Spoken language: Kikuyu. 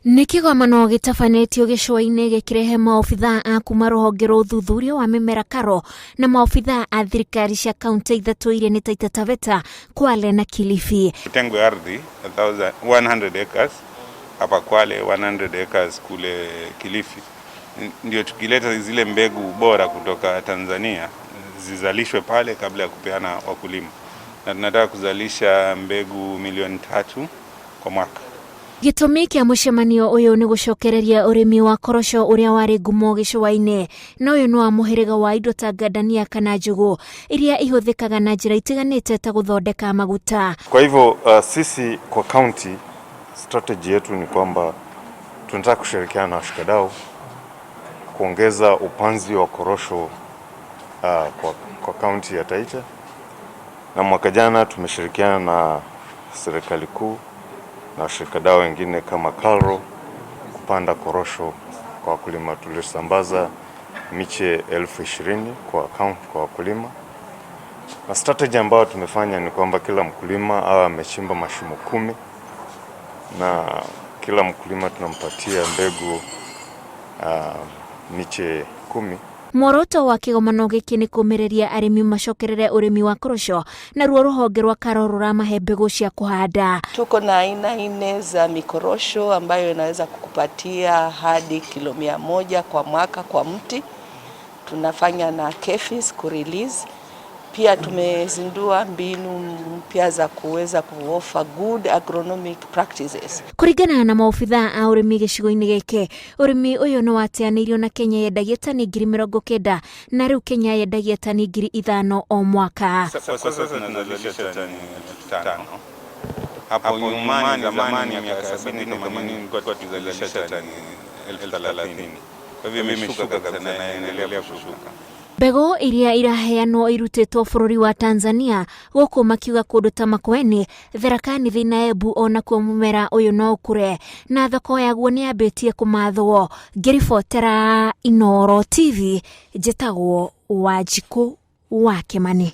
Nĩ kĩgomano gĩtabanĩtio gĩcũa-inĩ gĩkĩrehe maobithaa a kuma rũhonge rwa ũthuthuria wa mĩmera KALRO na maobithaa a thirikari cia kauntĩ ithatũ iria nĩ Taita Taveta, Kwale na Kilifi. Kutengwe ardhi 100 acres hapa Kwale, 100 acres kule Kilifi, ndio tukileta zile mbegu bora kutoka Tanzania zizalishwe pale kabla ya kupeana wakulima, na tunataka kuzalisha mbegu milioni 3 kwa mwaka. Gĩtũmi kĩa mũcemanio ũyũ nĩ gũcokereria ũrĩmi wa koroco ũrĩa warĩ ngumo gĩcũa-inĩ, na ũyũ nĩ wa mũhĩrĩga wa indo ta ngandania kana njũgũ iria ihũthĩkaga na njĩra itiganĩte ta gũthondeka maguta. Kwa hivyo sisi kwa county strategy yetu ni kwamba tunataka kushirikiana na washikadau kuongeza upanzi wa korosho kwa kaunti ya Taita, na mwaka jana tumeshirikiana na serikali kuu na washikadau wengine kama KALRO kupanda korosho kwa wakulima. Tulisambaza miche 20,000 kwa wakulima, na strategy ambayo tumefanya ni kwamba kila mkulima awe amechimba mashimo 10 na kila mkulima tunampatia mbegu miche 10. Muoroto wa kĩgomano gĩkĩ nĩ kũmĩrĩria arĩmi macokerere ũrĩmi wa korosho, naruo rũhonge rwa KALRO rũramahe mbegũ cia kũhanda. Tuko na aina nne za mikorosho ambayo inaweza kukupatia hadi kilo 100 kwa mwaka kwa mti. Tunafanya na KEPHIS kurelease. Pia tumezindua mbinu mpya za kuweza kuoffer good agronomic practices. Kũringana na maobithaa a ũrĩmi gĩcigo-inĩ gĩkĩ, ũrĩmi ũyũ nĩ wateanĩirio na Kenya yendagia tani 90,000 na rĩu Kenya yendagia tani 5,000 o mwaka. Kwa sasa tunazalisha tani 5,000. Hapo nyumani zamani, miaka 70, 80, tulikuwa tukizalisha tani 30,000. Kwa hivyo imeshuka kabisa na inaendelea kushuka. Mbegũ iria iraheanwo irutĩtwo bũrũri wa Tanzania, gũkũ makiuga kũndũ ta Makueni, Tharaka Nithi na Embu onakuo mũmera ũyũ no ũkũre na thoko yaguo nĩ yambĩtie kũmathwo. Ngĩribotera Inooro TV, njĩtagwo Wanjikũ wa Kĩmani.